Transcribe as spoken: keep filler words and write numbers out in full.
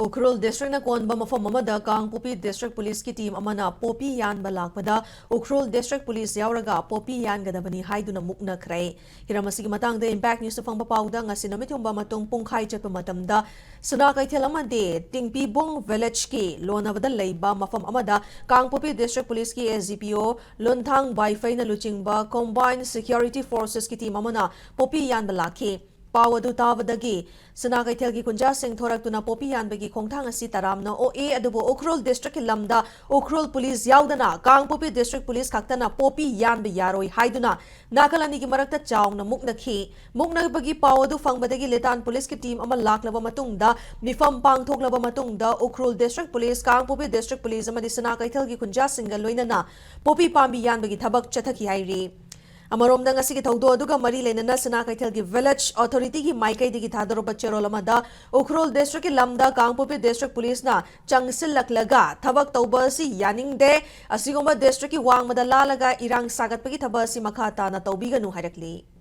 ꯎꯈ꯭ꯔꯨꯜ ꯗꯤꯁꯇ꯭ꯔꯤꯛꯅ ꯀꯣꯟꯕ ꯃꯐꯝ ꯑꯃꯗ ꯀꯥꯡꯄꯣꯛꯄꯤ ꯗꯤꯁꯇ꯭ꯔꯤꯛ ꯄꯨꯂꯤꯁꯀꯤ ꯇꯤꯝ ꯑꯃꯅ ꯄꯣꯄꯤ ꯌꯥꯟꯕ ꯂꯥꯛꯄꯗ ꯎꯈ꯭ꯔꯨꯜ ꯗꯤꯁꯇ꯭ꯔꯤꯛ ꯄꯨꯂꯤꯁ ꯌꯥꯎꯔꯒ ꯄꯣꯄꯤ ꯌꯥꯟꯒꯗꯕꯅꯤ ꯍꯥꯏꯗꯨꯅ ꯃꯨꯛꯅꯈ꯭ꯔꯦ꯫ ꯍꯤꯔꯝ ꯑꯁꯤꯒꯤ ꯃꯇꯥꯡꯗ ꯏꯝꯄꯦꯛ ꯅ꯭ꯌꯨꯁꯇ ꯐꯪꯕ ꯄꯥꯎꯗ ꯉꯁꯤ ꯅꯨꯃꯤꯠ ꯊꯨꯡꯕ ꯃꯇꯨꯡ ꯄꯨꯡꯈꯥꯏ ꯆꯠꯄ ꯃꯇꯝꯗ ꯁꯅꯥ ꯀꯩꯊꯦꯜ ꯑꯃꯗꯤ ꯇꯤꯡꯄꯤꯕꯨꯡ ꯚꯤꯂꯦꯖꯀꯤ ꯂꯣꯟꯅꯕꯗ ꯂꯩꯕ ꯃꯐꯝ ꯑꯃꯗ ꯀꯥꯡꯄꯣꯛꯄꯤ ꯗꯤꯁꯇ꯭ꯔꯤꯛ ꯄꯨꯂꯤꯁꯀꯤ ꯑꯦꯁ ꯗꯤ ꯄꯤ ꯑꯣ ꯂꯣꯟꯊꯥꯡ ꯕꯥꯏꯐꯩꯅ ꯂꯨꯆꯤꯡꯕ ꯀꯣꯝꯕꯥꯏꯟ ꯁꯦꯀ꯭ꯌꯨꯔꯤꯇꯤ ꯐꯣꯔꯁꯦꯁꯀꯤ ꯇꯤꯝ ꯑꯃꯅ ꯄꯣꯄꯤ ꯌꯥꯟꯕ ꯂꯥꯛꯈꯤ꯫ ꯄꯥꯎ ꯑꯗꯨ ꯇꯥꯕꯗꯒꯤ ꯁꯅꯥ ꯀꯩꯊꯦꯜꯒꯤ ꯈꯨꯟꯖꯥꯁꯤꯡ ꯊꯣꯔꯛꯇꯨꯅ ꯄꯣꯄꯤ ꯌꯥꯟꯕꯒꯤ ꯈꯣꯡꯊꯥꯡ ꯑꯁꯤ ꯇꯔꯥꯝꯅ ꯑꯣꯛꯏ꯫ ꯑꯗꯨꯕꯨ ꯎꯈ꯭ꯔꯨꯜ ꯗꯤꯁꯇ꯭ꯔꯤꯛꯀꯤ ꯂꯝꯗ ꯎꯈ꯭ꯔꯨꯜ ꯄꯨꯂꯤꯁ ꯌꯥꯎꯗꯅ ꯀꯥꯡꯄꯣꯛꯄꯤ ꯗꯤꯁꯇ꯭ꯔꯤꯛ ꯄꯨꯂꯤꯁ ꯈꯛꯇꯅ ꯄꯣꯄꯤ ꯌꯥꯟꯕ ꯌꯥꯔꯣꯏ ꯍꯥꯏꯗꯨꯅ ꯅꯥꯀꯜ ꯑꯅꯤꯒꯤ ꯃꯔꯛꯇ ꯆꯥꯎꯅ ꯃꯨꯛꯅꯈꯤ꯫ ꯃꯨꯛꯅꯕꯒꯤ ꯄꯥꯎ ꯑꯗꯨ ꯐꯪꯕꯗꯒꯤ ꯂꯤꯇꯥꯟ ꯄꯨꯂꯤꯁꯀꯤ ꯇꯤꯝ ꯑꯃ ꯂꯥꯛꯂꯕ ꯃꯇꯨꯡꯗ, ꯃꯤꯐꯝ ꯄꯥꯡꯊꯣꯛꯂꯕ ꯃꯇꯨꯡꯗ ꯎꯈ꯭ꯔꯨꯜ ꯗꯤꯁꯇ꯭ꯔꯤꯛ ꯄꯨꯂꯤꯁ, ꯀꯥꯡꯄꯣꯛꯄꯤ ꯗꯤꯁꯇ꯭ꯔꯤꯛ ꯄꯨꯂꯤꯁ ꯑꯃꯗꯤ ꯁꯅꯥ ꯀꯩꯊꯦꯜꯒꯤ ꯈꯨꯟꯖꯥꯁꯤꯡꯒ ꯂꯣꯏꯅꯅ ꯄꯣꯄꯤ ꯄꯥꯝꯕꯤ ꯌꯥꯟꯕꯒꯤ ꯊꯕꯛ ꯆꯠꯊꯈꯤ ꯍꯥꯏꯔꯤ꯫ ꯑꯃꯔꯣꯝꯗ ꯉꯁꯤꯒꯤ ꯊꯧꯗꯣꯛ ꯑꯗꯨꯒ ꯃꯔꯤ ꯂꯩꯅꯅ ꯁꯅꯥ ꯀꯩꯊꯦꯜꯒꯤ ꯚꯤꯂꯦꯖ ꯑꯣꯊꯣꯔꯤꯇꯤꯒꯤ ꯃꯥꯏꯀꯩꯗꯒꯤ ꯊꯥꯗꯣꯔꯛꯄ ꯆꯦꯔꯣꯜ ꯑꯃꯗ ꯎꯈ꯭ꯔꯨꯜ ꯗꯤꯁꯇ꯭ꯔꯤꯛꯀꯤ ꯂꯝꯗ ꯀꯥꯡꯄꯣꯛꯄꯤ ꯗꯤꯁꯇ꯭ꯔꯤꯛ ꯄꯨꯂꯤꯁꯅ ꯆꯪꯁꯤꯜꯂꯛꯂꯒ ꯊꯕꯛ ꯇꯧꯕ ꯑꯁꯤ ꯌꯥꯅꯤꯡꯗꯦ, ꯑꯁꯤꯒꯨꯝꯕ ꯗꯤꯁꯇ꯭ꯔꯤꯛꯀꯤ ꯋꯥꯡꯃꯗ ꯂꯥꯜꯂꯒ ꯏꯔꯥꯡ ꯁꯥꯒꯠꯄꯒꯤ ꯊꯕꯛ ꯑꯁꯤ ꯃꯈꯥ ꯇꯥꯅ ꯇꯧꯕꯤꯒꯅꯨ ꯍꯥꯏꯔꯛꯂꯤ꯫